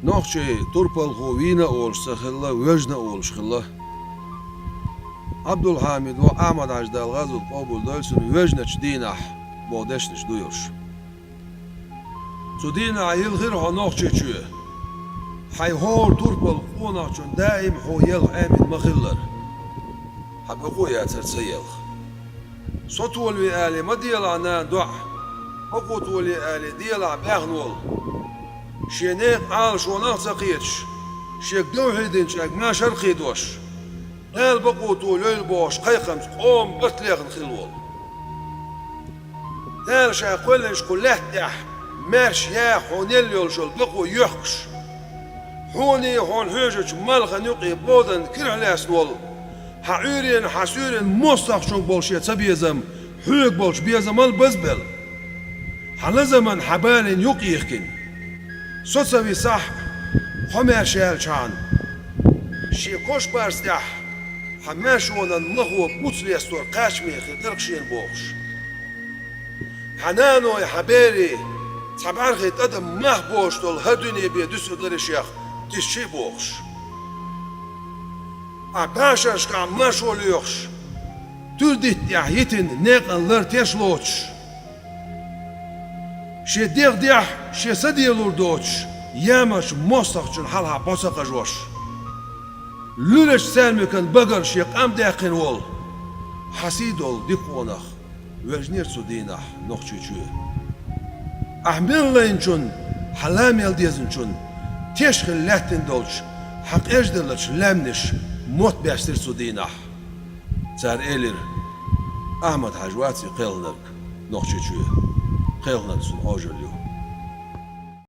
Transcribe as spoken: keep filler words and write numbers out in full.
Нохчий турпалхо вийна а олуш ца хилла, вежна а волуш хилла. Ӏабдулхьамид ву Ахьмад-Хьаьжа, Дала гӀазот къобалдойла цуьнан, вежначу дийнахь боху дешнаш ду уьш. Цу дийнахь йилхира хьо Нохчийчоь. Хьайн хӀора турпалхо къонахчун даим хьо елха Ӏемина ма-хиллара. Хьан бакъо яцара ца елха. Со толаве алий ма делахь нана доӀа, бакъо толае алий делахь баьхна волу. Шен некъан Ӏалашонах а ца кхеташ, шега довхьий динчаьрга машар а кхийдош, Дала бакъо толайойла бохуш кхайкхамца къоман барт лехна хилла волу. Дала Ша кхоьллинчу кху лаьтта тӀехь маьрша яха хьуна елла йолуш йолу бакъо йоьхкуш, хьуний хьуна хьоьжучу малхана юкъе боданна кирхьа лаьцна волу, хьан Ӏуьйренан, хьан суьйренан мостагӀчунга болу шен цабезам хьоьга болчу безамал базбелла. Хьан лазаман хьан балина юкъ йихкина. Со ца висахь а, хьо маьрша яьллачхьана, шен кошбарца тӀехь хьан маьршонан махо буц лестор кхачаме хир дара-кх шена бохуш. Хьан наной, хьан берий цхьа бӀаьрхи тӀадам мах боцуш долу хӀара дуьне бен дуьсур дара шех, тисчий бохуш. Ахь башаршкахь маршо лоьхуш, туьрдитта тӀехь йитина некъан лар теш лоцуш, шен дегӀ дехь шен са делур доцуш, ямарчу мостагӀчун хьалха бӀо ца къажош, луьрачу цаьрмикан багара шен къам даьккхина волу хьан сий долу дика къонах вежнера цу дийнахь Нохчийчоь. Ахь мел лайначунна, хьан ла мел дезначунна теш хилла лаьттина долчу хьан къеждаллачу лаьмнаш мотт баьстира цу дийнахь. Цара элира: «Ахьмад-Хьаьжа ваций кхелхинарг Нохчийчоь? Кхелхинарг цунна Ӏожалла ю».